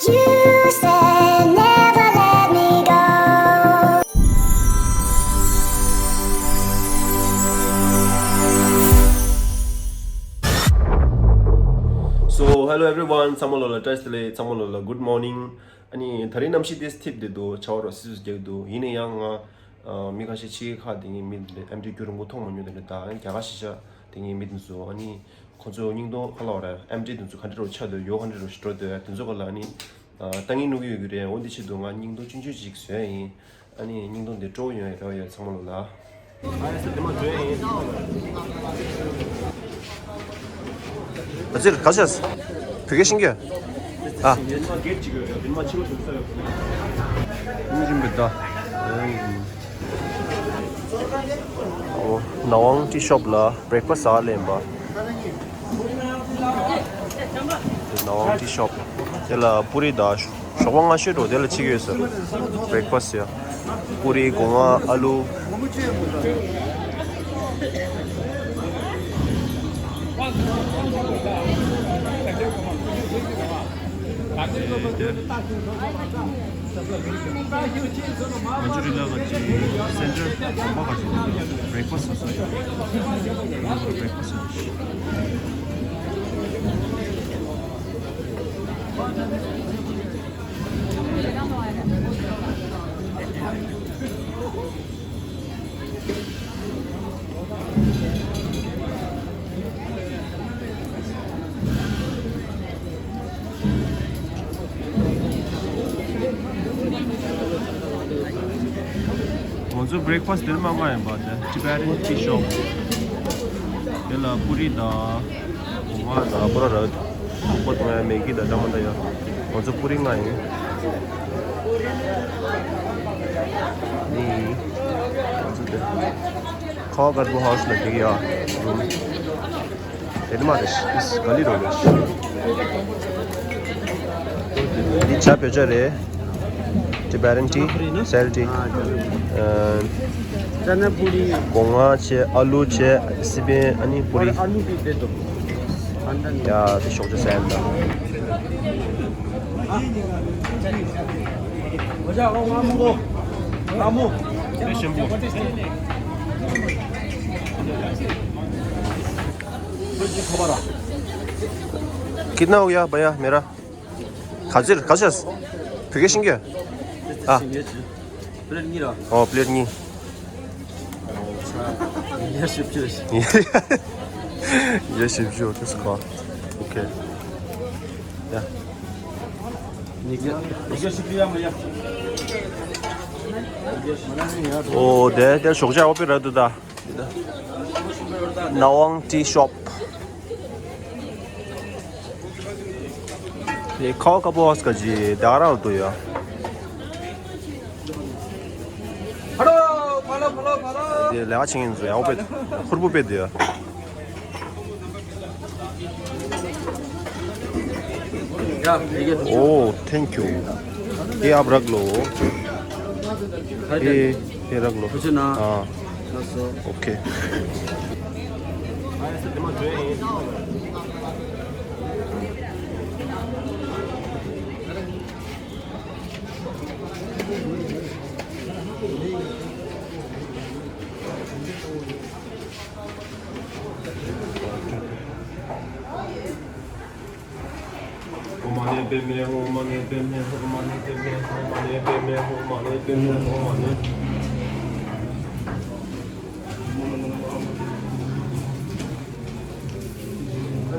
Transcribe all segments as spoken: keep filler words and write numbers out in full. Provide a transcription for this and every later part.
You said never let me go. So, hello everyone. ཚང་མ་ལོ་ལ་བཀྲ་ཤིས་བདེ་ལེགས། ཚང་མ་ལོ་ལ་good morning. ཨ་ནི་ད་རིང་གནམ་གཤིས་ཏོག་ཙམ་འཐིབས་བསྡད་འདུག་ཆར་པ་རོ་སིབ་སིབ་རྒྱག་འདུག་ཡིན་ན་ཡང་ང་ཨ་མི་ཁ་ཤས་ཕྱི་རྒྱལ་ཁག་དེ་ངའི་མི་ཨེམ་ཆི་རྒྱུན་རིང་པོ་མཐོང་མ་མྱོང་དེ་འདྲ་དང་རྒྱ་གར་གཞིས་ཆགས་དེ་ངའི་མི་དེ་ཚོ་ཨ་ནི་ཁོང་ཚོ་སྙིང་སྟོབས་ཁ་ལོ་ར་ཨེམ་ཆི་དེ་ཚོ་ག་འདྲ་རུ་ཆགས་འདུག་ཡོ་ག་འདྲ་རུ་ཞིག་འགྲོ་འདུག་དེ་ཚོ་ག་ལ་ཨ་ནི་ཨ་ལྟ་ངན་སྣུ་གི་ཡོད་ཀྱི་རེད། འོ་འདི་ཆེད་དུ་ང་སྙིང་སྟོབས་ཆུང་ཆུང་ཅིག་བཟོས་ཡིན། ཨ་ནི་སྙིང་སྟོབས་འདི་སྤྲོ་པོ་ཡོང་ཡ་རེ་བ་ཡོད་ཚང་མ་ལོ་ལ། ཨ་ཡ་སི་དེ་མ་བཟོས་ཡིན། ཨ་ཙིར་ག་ཤེས། བོད་སྐད་ཤེས་ཀྱི། ཨ། དེ་མ་གེད་ཅིག་ཡོད་ཡ། དེ་མ་ཕྱི་ལོགས་དུ་ས་ཡོད། མི་རིན་པའི་ཟླ། ཨོ། ནག་དབང་ཊི་ཤོབ་ལ་བྷི་རེག་ཕ་སི་ཟ་ལེན་པ། ནག་དབང་ཊི་ཤོབ། དེ་ལ་པུ་རི་དང་ཞོགས་པ་སྔ་ཤོས་འགྲོ་དེ་ལ་ཕྱི་གི་ཡོད་ཟེར། བྷི་རེག་ཕ་སི་ཡ། པུ་རི། སྒོ་ང་། ཨ་ལུ། ང་ཚོ་རི་ལ་ག་ཅིག་སེན་ཊར་དགོན་པ་ག་ཅིག་བྷི་རེག་ཕ་སི་ཟ་ས་ཡོད། བྷི་རེག་ཕ་སི་ཟ་ས་ཡོད། ང་ཚོ་བྷི་རེག་ཕ་སི་དེར་མ་མངགས་ཡིན་པ། དེ་ཊི་བེ་ཊན་ཊི་ཤོབ། དེ་ལ་པུ་རི་དང་། འོ་མ་དང་པུ་ར་ར། ཁུག་པ་དང་ཡ་མེ་གི་དང་འདྲ་མི་འདྲ་ཡ། ང་ཚོ་པུ་རི་མངགས་ཡིན། ནི། ང་ཚོ་དེ། ཁ་བ་དཀར་པོ་ཧའུ་སི་ལ་དེ་གི་ཡ། རུམ། དེ་ནི་མ་རེད། ཨིས་ག་ལི་རོ་རེད། འདི་ཇ་བོད་ཇ་རེད། ཊི་བེ་ཊན་ཊི། སེལ་ཊི། ཨ། ཅ་ན་པུ་རི། སྒོ་ང་བྱས། ཨ་ལུ་བྱས། སི་པན། ཨ་ནི་པུ་རི། ཨ་ལུ་དེ་དེ་དོ། ཡ་དེ་ཞོགས་ཇ་སེལ་ད། कितना हो गया भैया मेरा? ག་ཚོད། ག་ཚོད། བོད་སྐད་ཤེས་ཀྱི། ཨ། པླེཊ་གཉིས་ར། ཨོ། པླེཊ་གཉིས། ཡ་བཞི་བཅུ། ཡ་བཞི་བཅུ། དེ་སུ་ག། ཨོ་ཁེ། ཡ། ཨོ་དེ་དེ་ཞོགས་ཇ་ཨོ་པེ་ར་དུ་ད། ནག་དབང་ཊི་ཤོབ། དེ་ཁ་བ་དཀར་པོ་ཧའུ་སི་ག་ཅིག་དེ་ག་རང་ལ་འདུག་ཡ། དེ་ལས་ཀ་བྱེད་མཁན་ཚོ་ཡག་པོ་དཔེ་ཧུར་པོ་དཔེ་འདུག་ཡ། ओह, थैंक यू। ये आप रख लो। ये, ये रख लो। हाँ। ओके।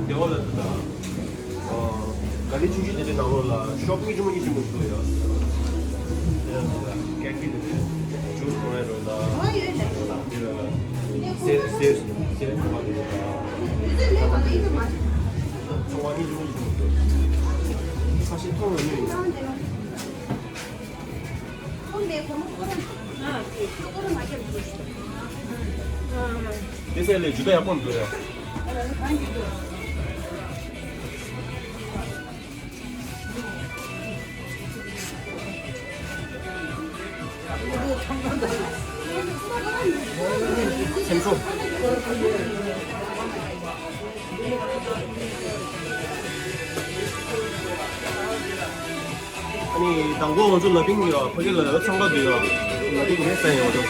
འདི་འོ་ལ་དུ་དང་། ག་ལེ་ཆུང་ཆུང་དེ་འདྲའི་ནང་ལོགས་ལ་ཤོབ་གཉིས་ཆུང་མ་གཉིས་ཆུང་མ་འདུག་ཡ། ཀེག་གི་དེ་འདྲའི་ཇུས་གཏོང་ཡ་རོ་ལ། འདི་ལ་སེ་སེ་སེ་ཐོག་པ་དེ་འདྲ་ལ། ཚོང་བ་གཉིས་ཆུང་མ་གཉིས་ཆུང་མ་འདུག་ཁ་ཤས་མཐོང་ཡོད་མེད། དེ་སེ་ལས་ཇུས་ད་ཡག་པོ་འདུག་ཡ། སེམས་ཤུགས། དང་པོ་ང་ཚོ་ལ་ཕིང་ཡོད། ཕ་གི་ལ་ཡོད་ཚང་ག་འདུག་ཡོད། ལ་ཕིང་ནས་ས་ཡོད་དོ།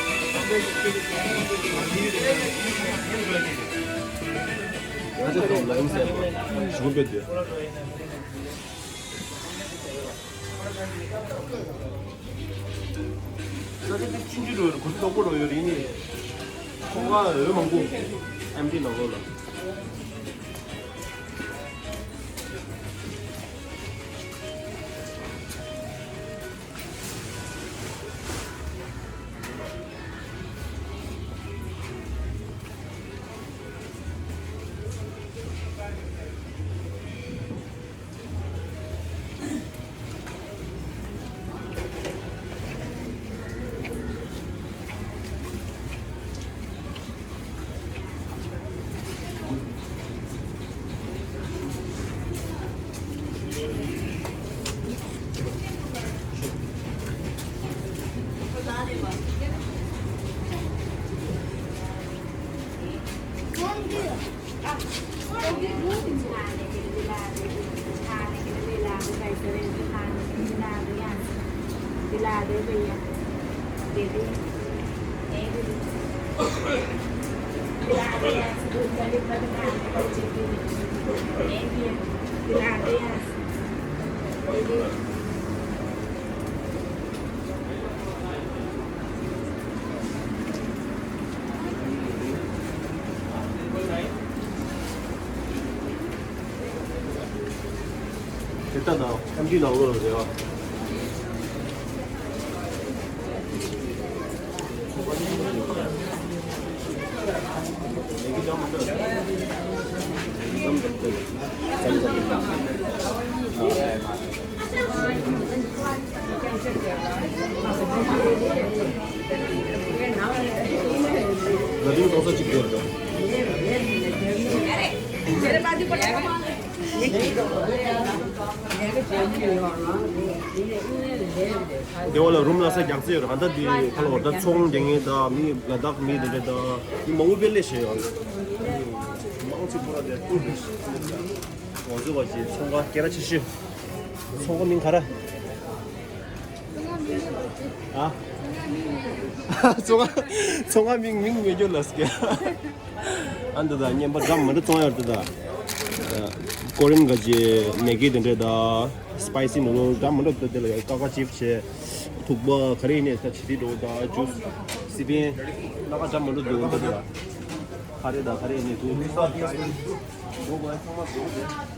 ང་ཚོ་ལ་ཕིང་ས་ཡོད། ཞུ་བེད་དུ། ས་ཆ་འདི་ཆུང་ཆུང་རུ་གོ་སྟོག་པོ་རུ་ཡོད་རེད་ནི། ཁོ་བ་འོད་མང་པོ་ཨེམ་ཊི་ནང་ལོགས་ལ། དེ་ལྟ་ན་ཨེམ་ཊི་ནང་ལོགས་ལ་རེད་བ། ལ་དུང་ཏོག་ཙམ་གཅིག་སྡོད་རོགས། དེ་བ་ལ་རུམ་ལ་ས་རྒྱག་རྩིས་ཡོད་རེད། ག་ད་འདི་ཁ་ལོ་ད་ཚོང་རྒྱག་མཁན་དང་མི་ལ་དྭགས་མི་དེ་འདྲ་དང་མི་མང་པོ་དཔེ་ལས་བྱས་ཡོད་རེད། མང་ཆེ་པོ་ར་དེ་ཏུ་རེད། ང་ཚོ་བ་ཞིག་ཚོང་ཁང་སྐད་གྲགས་ཆེ་ཤོས། ཚོང་ཁང་མིང་ག་རེ། ཨ། ཚོང་ཁང་ཚོང་ཁང་མིང་མིང་མེད་རྒྱུ་ལ་སྐད། ཨ་འདི་དང་བརྙན་པ་འདྲ་མི་འདྲ་བཙོང་ཡོད་འདི་དང་། ཀོ་རིན་ག་ཅི་མེ་གི་དེ་འདྲ་དང་། སི་པའི་སི་ནུ་ཌལ་འདྲ་མི་འདྲ་འདི་ལ་ཡོད། ཀ་ཀ་ཅིབ་བྱས། ཐུག་པ་ག་རེ་ཡིན་ནས་ད་བྱི་དི་འགྲོ་དང་། ཇུས། སི་པན། སྣ་ཁ་འདྲ་མི་འདྲ་འདུག་འདི་ལ། ག་རེ་དང་ག་རེ་ཡིན་ནས་འདུག་འགྲོ་དགོས་ཚང་མ་འགྲོ་དགོས།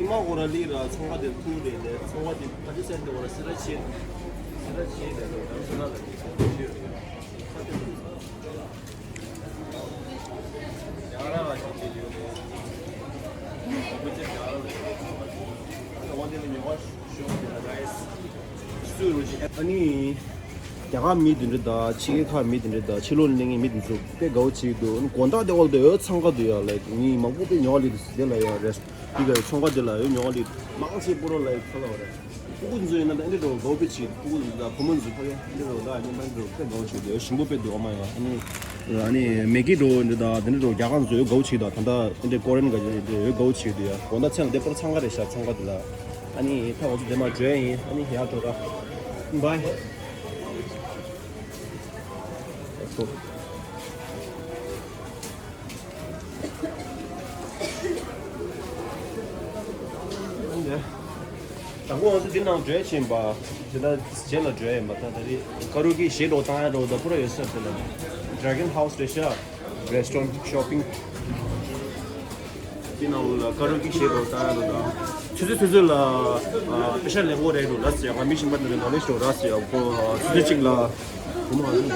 ཀི་མ་འོ་ར་ལི་ར་ཚོང་ཁང་དེ་ཐུག་རེད་ལས། ཚོང་ཁང་དེ་ཕ་ཏི་སན་དེ་འོ་ར་སི་ར་ཆེ། སི་ར་ཆེ་ལས་ལོ་རང་སོ་ན་ལ་ཆེ་ཡོད་རེད། ཡང་རང་ལ་ཆེ་ཆེ་ཡོད་རེད། ཁོ་ཚོ་ཡང་རང་ལ་ཆེ་ཡོད་རེད། ཨ་ནི་འོ་དེ་ལ་ཉོ་བ་ཤོག་དེ་ལ་ག་ཡེ་སུ་རུ་ཆེ། ཨ་ནི། རྒྱ་གར་མི་དེ་འདྲ་དང་ཕྱི་རྒྱལ་ཁག་མི་དེ་འདྲ་དང་ཕྱི་ལོགས་ནས་སླེབས་མཁན་མི་དེ་ཚོ་དཔེ་དགའ་བོ་བྱེད་ཀྱི་འདུག་དགོང་དག་དེ་འོག་ཏུ་ཡོད་འཚང་ཁ་འདུག་ཡ། ལའིཀ་མི་མང་པོ་དཔེ་ཉོ་བ་སླེབས་འདུག་དེ་ལ་ཡ་རེད། དེ་ག་ཚོང་ཁང་དེ་ལ་ཡོད་ཉོ་བ་སླེབས་མང་ཆེ་པོ་རོ་ལའིཀ་ཁ་ལ་བ་རེད། ཕྲུ་གུ་ཚོ་ཡིན་ན་ད་ཨེ་འདྲ་འགྲོ་དགའ་བོ་དཔེ་བྱེད། ཕྲུ་གུ་ཚོ་དང་བུ་མོ་ཚོ་ཕ་གི་ཨེ་འདྲ་འགྲོ་ད་ཉིན་མ་འགྲོ་དཔེ་དགའ་བོ་བྱེད་འདུག་ཞིམ་པོ་དཔེ་འདུག་ཨ་མ་ཡ། ཨ་ནི་ཨ་ནི་མེ་གི་འགྲོ་འདི་དང་དེ་འདྲ་འགྲོ་རྒྱ་གར་ཚོ་ཡོད་དགའ་བོ་བྱེད་དང་། ད་ལྟ་ཨེ་འདྲ་ཀོ་རེན་ག་ཅི་ཡོད་དགའ་བོ་བྱེད་འདུག་ཡ། དགོང་དག་མཚན་ལ་དེ་པར་འཚང་ཁ་རེད་ཤག་ཚོང་ཁང་དེ་ལ། ཨ་ནི་ད་ང་ཚོ་དེ་མ་འགྲོ་ཡ་ཡིན། ཨ་ནི་ཡར་འགྲོ་ར། བའི། Let's go. དང་པོ་ང་ཚོ་འདི་ནང་འགྲོ་ཡ་ཕྱིན་པ། དེ་ལ་རྗེས་ལ་འགྲོ་ཡ་ཡིན་པ། ད་ད་རེས་ཀ་རུ་ཀི་ཞེ་དྲག་བཏང་ཡ་འགྲོ་ད་པུ་ར་ཡོད་ས་དེ་ལ། Dragon House རེད་ཤག Restaurant Shopping། དེ་ནང་ལ་ཀ་རུ་ཀི་ཞེ་དྲག་བཏང་ཡ་འགྲོ་ད། ཆུ་ཚོད་ཆུ་ཚོད་ལ་ཨ་པེ་ཤ་ལེགས་པོ་རེད་འགྲོ་ལ་ཟེར་ཡ། ང་མི་ཤིང་པ་འདི་རེད་ནོ་ལེ་ཤོ་ར་ཟེར་ཡ། ཁོ་ཆུ་ཚོད་གཅིག་ལ་བུ་མོ་ཨ་ནི།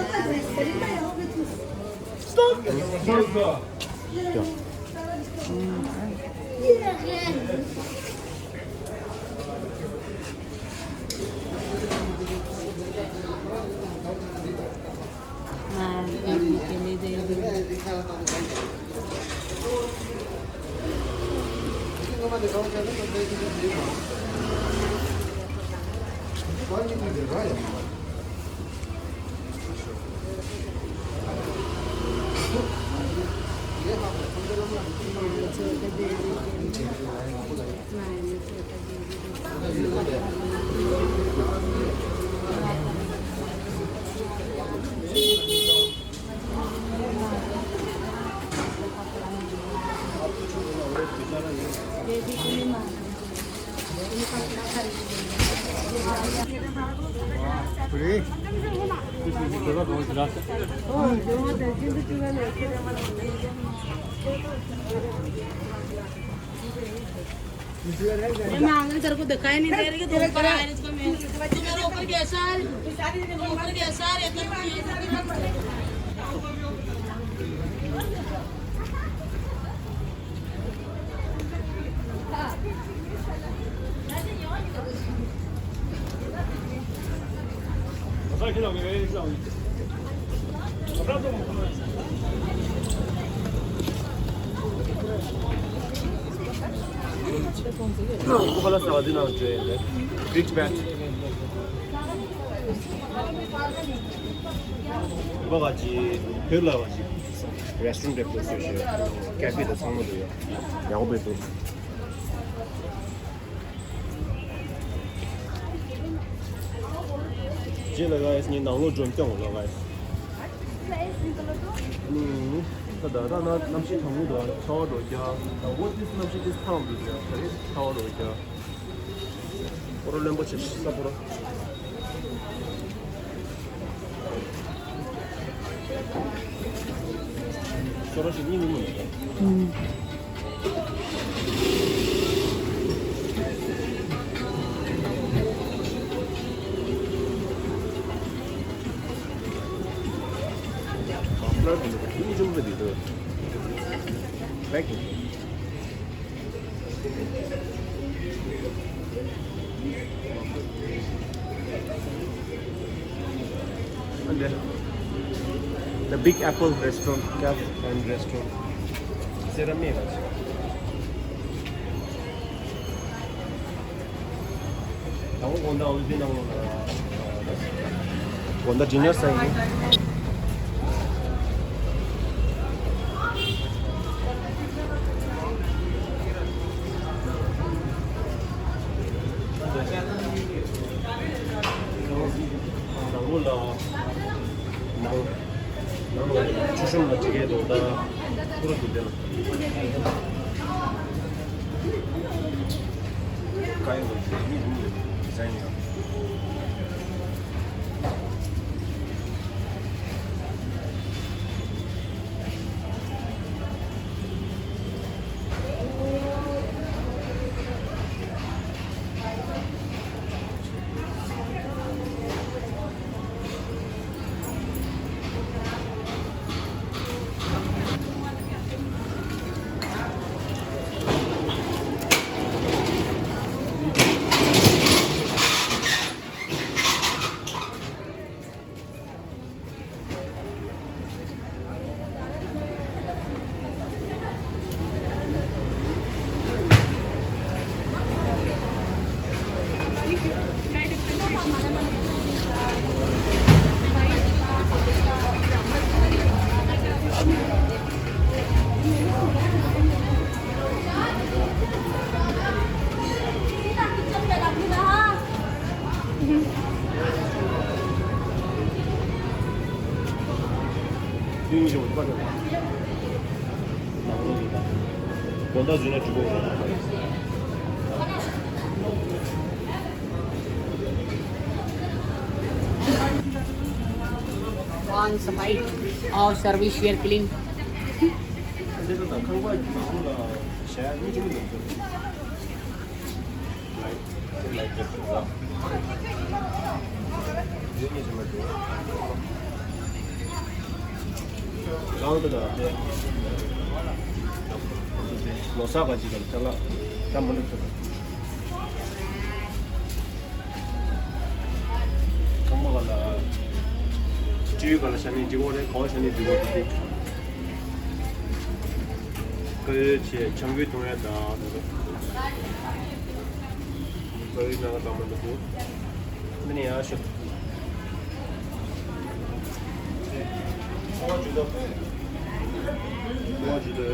मैं मांगने तेरे को दिखाई नहीं दे रही कि तुम ऊपर आ रहे, इसको मैं, तू मेरे ऊपर कैसा आ रही, तू ऊपर कैसा आ रही है, तेरे को ये Big bag. Bagaji, hotel la baji. Restaurant de plus yo. Cafe de sang lo yo. Ya ko be to. རྗེས་ལ་guys ངས་ནང་ལོགས་འགྲོ་སྐྱོང་ལ་guys། ཨ་ནི་ད་ད་ད་ན་གནམ་གཤིས་གྲང་མོ་འདུག་ཆར་པ་འགྲོ་རྒྱུ། ད་འོ་དེ་གནམ་གཤིས་དེ་ཐང་འདུག་ཡ། ད་རེས་ཆར་པ་འགྲོ་རྒྱུ། ཁོ་རང་རློན་པ་ཆེ་ས་ཕོ་ར། སོ་ར་ཞིག་གཉིད་མི་མི་འདུག་ཨུམ། And the, the Big Apple Restaurant, Cafe and Restaurant. Sera me. Dinner sign. Once a bite of service here clean. ལོ་གསར་ག་ཅིག་གམ་ཅ་ལག་ད་མ་འདུག་ཚོད། ཚང་མ་ག་ལ་སྤྲེའུ་ག་ལ་ཤ་ནི་འགྲིག་གོ་རེད། ག་བ་ཤ་ནི་འགྲིག་གོ་འདུག་སྟེ། ཀ་ཡོད་ཆེ་ཆང་གོས་འཐུང་ཡ་ད་ད་ད། ཀ་ཡོད་ནང་ག་ད་མ་འདུག་གོ། འདི་ནས་ཡར་ཤོག་ཁོ་བ་ཇུ་དོ། ཁོ་བ་ཇུ་དོ།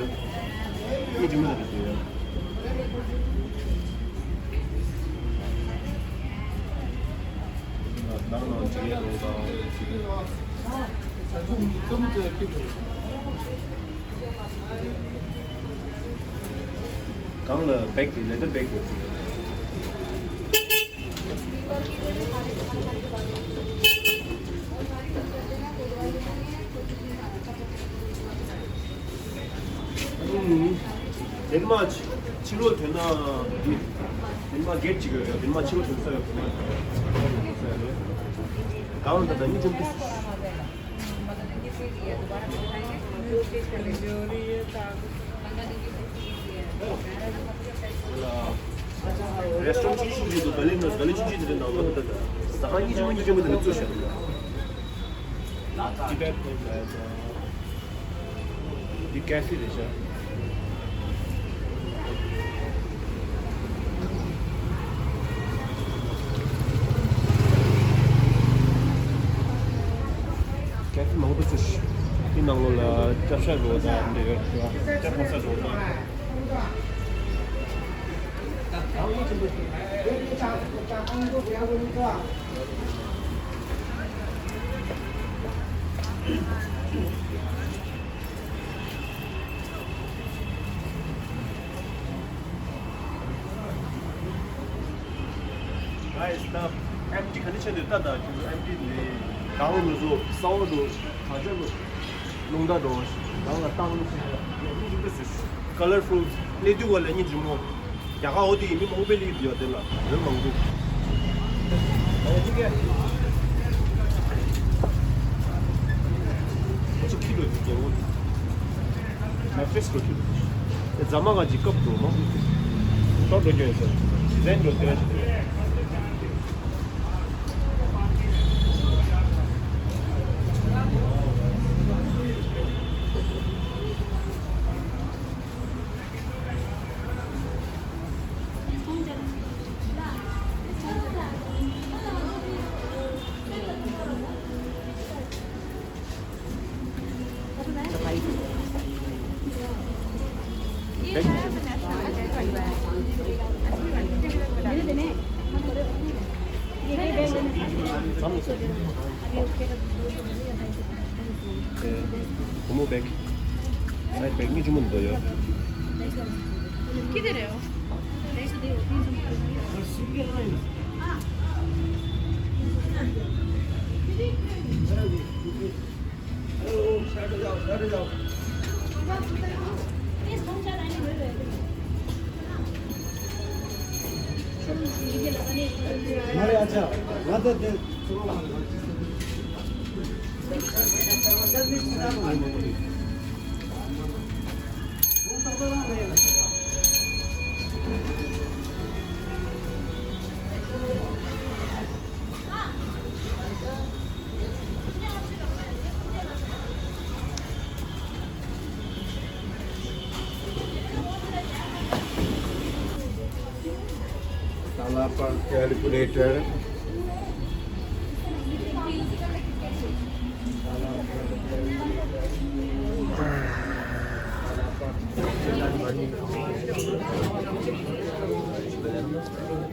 ཡེ་ཇུ་མི་ལ་དུ་ཡོད། ནང་ནང་ཇི་ཡེ་རོ་དང་། གང་ལ་བེག་དེ་ལེ་དར་བེག་དེ། ཨུམ། དེ་མ་ཕྱི་ལོགས་ཐོན་ན་འདི། དེ་མ་གེ་ཊི་ཅིག་ཡོད་ཡ། དེ་མ་ཕྱི་ལོགས་ཐོན་ས་ཡོད། དེ་མ་ཐོན་ས་ཡོད། གང་ལ་ད་ཉིན་ཐོན་དུས། རེ་སི་ཊོ་རན་ཊི་ཆུང་ཆུང་ཞིག་འདུག་ག་ལེ་ན། ག་ལེ་ཆུང་ཆུང་དེ་ནང་ལོགས་ད་ཟ་ཁང་གཉིས་ཆུང་ངུ་གཉིས་ཆུང་ངུ་དེ་ནས་བཙུགས་བཞག་འདུག་ཊི་བེཊ་ཁོ་ལ་ཡ། འདི་ཀ་ཧྥེ་རེད་ཤག་ཀ་ཧྥེ་མང་པོ་བཙུགས་ཤག་དེ་ནང་ལོགས་ལ་ཅ་ཆས་འདྲ་བོ་དང་འདི་ཡོད་རེད་པ། ཅ་གོང་ས་འདྲ་བོ་དང་། Guys, ད་ཨེམ་ཊི་ག་འདྲ་བྱས་འདུག་ལྟ་དང་། ཁྱོད་ཚོ་ཨེམ་ཊི་ལས་གང་ལོ་བཟོ་ས་འོག་ཏུ་ག་ཚོད་ལོ་རླུང་རྟ་འགྲོ་རང་ལ་བཏང་ལུགས་ཞིག་ཡ་མི་འཇིགས་པ་བཟོས་ཤག་ཀ་ལར་ཕུལ་སླེབས་དུས་ག་ལ་སྙིང་རྗེ་མོ། རྒྱ་གར་འོ་དེ་ཡིན་མི་མང་པོ་སླེབས་ཡོད་དེ་ལ་ཡོད་མང་པོ། ཁྱི་ཁྱི་ལོ་དེ་རྒྱལ་པོ། མེ་ཕྲེས་ལོ་དེ། རྫ་མ་ག་ཅིག་སྐབས་འགྲོ་མང་པོ། ཏོག་འགྲོ་རྒྱུ་ཡོད་ས། ཟན་འགྲོ་དེ་ར་ཞིག་འགྲོ། ཁོ་མོ་བེག། སའི་བེག་མི་ཆུང་མོ་འདི་ཡོད། अरे अच्छा, मदद दे। Tala par calculator.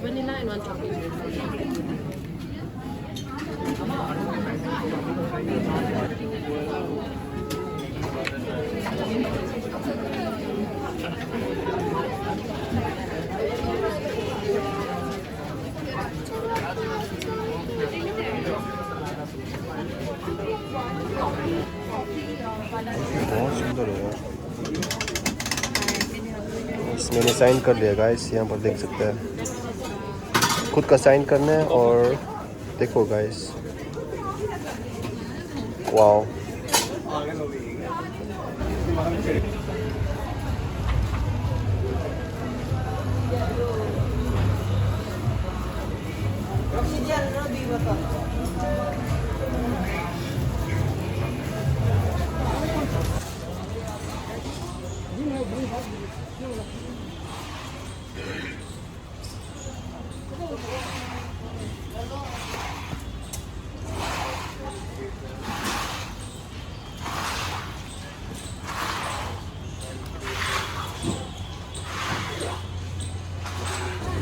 Vanilla and one chocolate. बहुत सुंदर है यार। इसमें मैंने साइन कर लिया गाइस, यहाँ पर देख सकते हैं। खुद का साइन करना है और देखो गाइस, वाओ।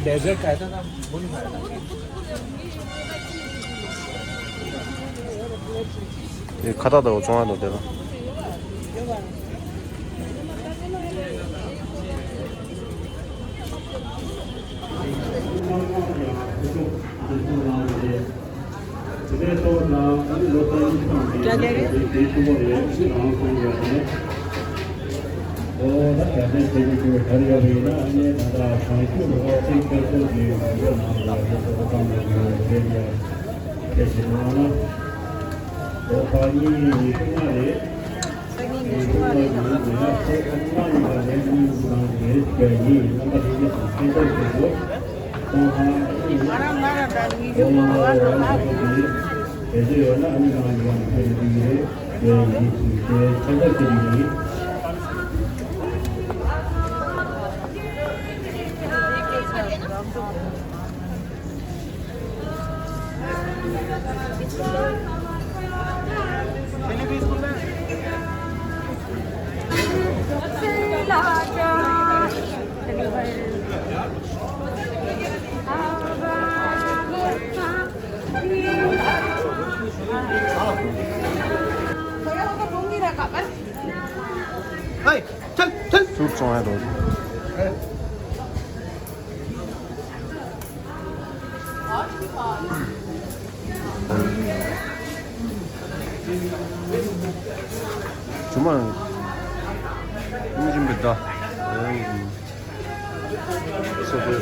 དེ་ཁ་བཏགས་དང་བཙོང་ཡ་དང་དེ་ལ། ཧེ། ཐལ། ཐལ། ཟུར་བཙོང་ཡ་འགྲོ། ཇུ་མ། མི་ཞིམ་པའི་ད། སོ་སོའི།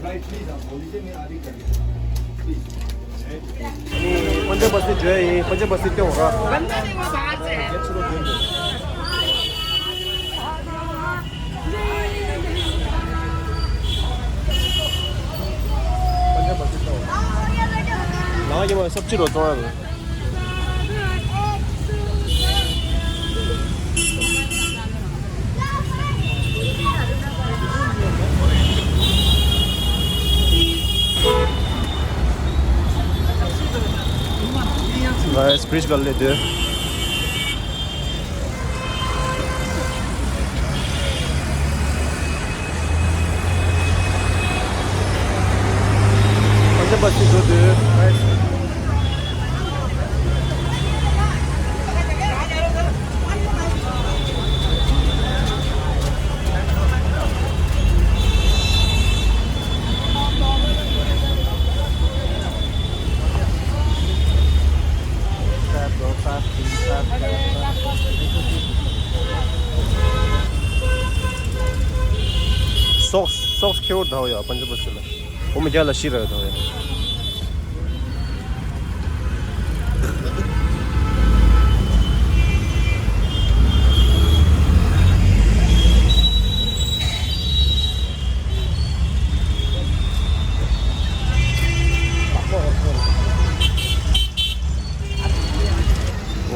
Right, please, आप बोलिए, मैं आगे कर देता हूँ। Please। पंजाब बस्ती जो है, ये पंजाब बस्ती क्यों हो रहा? ལ་ཡི་མ་སབ་ཅི་རོ་ཙོང་ཡ། Guys, please go let there. What's the bus to go to? སོགས་སོགས་ཁེ་བོར་ཟླ་བ་ཡ་པན་ཇ་བ་སི་ལ། འོ་མ་རྒྱ་ལ་ཤི་ར་ཡ་ཟླ་བ་ཡ།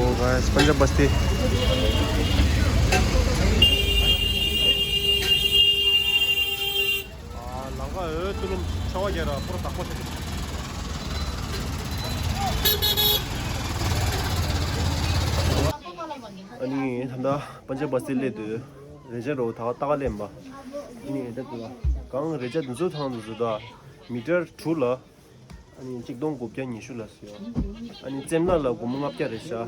Oh, guys, Punjab Basti. ཨ། ལམ་ཁ་འོད་ཏུ་ལུམ་ཆར་པ་རྒྱག་ར་པོ་ར་དག་པོ་ཆགས་ཀྱི། ཨ་ནི་ད་ལྟ་པན་ཇབ་བ་སི་སླེབས་དུས་རེ་ཆ་རོ་ད་ལྟ་ཀ་སླེབས་པ། ཨ་ནི་ད་དུ་གང་རེ་ཆ་དུ་ཚོད་ཐང་དུ་ཚོད་ད་མི་ཊར་དྲུག་ལ། ཨ་ནི་གཅིག་སྟོང་དགུ་བརྒྱ་ཉི་ཤུ་ལ་ཟེར། ཨ་ནི་རྩེ་ལྔ་ལ་སྒོར་མོ་ལྔ་བརྒྱ་རེད་ཤག་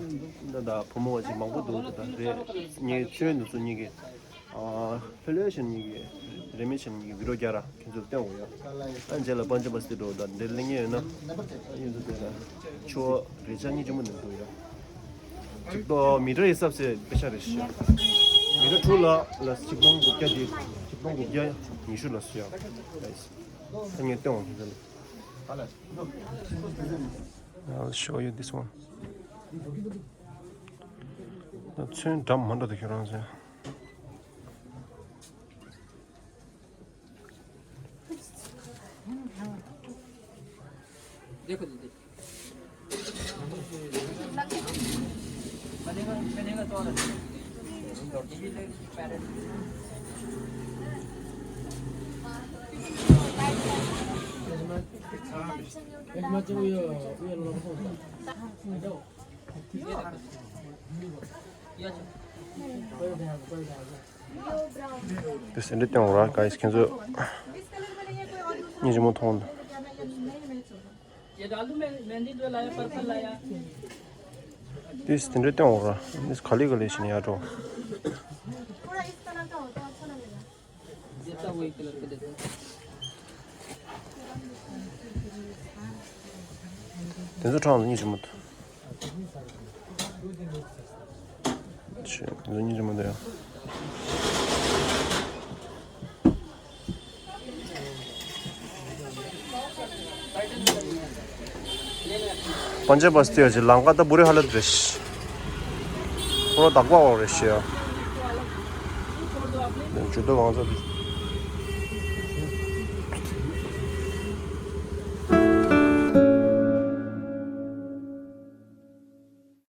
ད་ད་བུ་མོ་བ་ཅིག་མང་པོ་འདུག་ད་ད་རེད། ངས་ཚོན་འདི་ཚོ་གཉིས་ཀྱི། ཨ། ཕེ་ལོ་ཤན་གཉིས་ཀྱི། རེ་མེ་ཤན་གཉིས་ཀྱི་བི་ཌིའོ་རྒྱག་ར་ཁྱོད་ཚོར་སྟོན་དགོས་ཡ། ཨ་ནི་རྗེས་ལ་པན་ཇབ་བ་སི་འགྲོ་ད་འདིར་སླེབས་ངེས་ཡོད་ན། ཨ་ཡིན་ཚོ་དེ་ལ་ཆུ་བ་རེ་ཆ་གཉིས་ཆེན་པོ་འདུག་འདུག་ཡ། གཅིག་ཏོ་མི་ཊར་ཡི་ས་བ་སེ་པེ་ཤ་རེད་ཤག་མི་ཊར་དྲུག་ལ་ལ་གཅིག་སྟོང་དགུ་བརྒྱ་དེ་གཅིག་སྟོང་དགུ་བརྒྱ་ཉི་ཤུ་ལ་ཟེར་ཡ། ད་ངས་སྟོན་དགོས་ཁྱོད་ཚོར། I'll show you this one. ད་ཚོན་འདྲ་མ་འདྲ་འདུག་ཁྱོད་རང་ཚོས། देखो दीदी। དེ་སེ་འདྲ་སྟོན་འོང་ར་ག་ཡིས་ཁྱེད་ཚོས་སྙིང་རྗེ་མོ་མཐོང་། དེ་སེ་འདྲ་སྟོན་འོང་ར་དེ་ག་ལེ་ག་ལེ་བྱས་ནས་ཡར་འགྲོ། དེ་ཚོ་ཁྲག་ལ་སྙིང་རྗེ་མོ་འདུག་ཆེ། དེ་ཚོ་སྙིང་རྗེ་མོ་འདུག་ཡ། पंजाब बस्ती हो जी लंका तो बुरी हालत रेश। पूरा दगवा हो रेश या। जुद्ध वहां से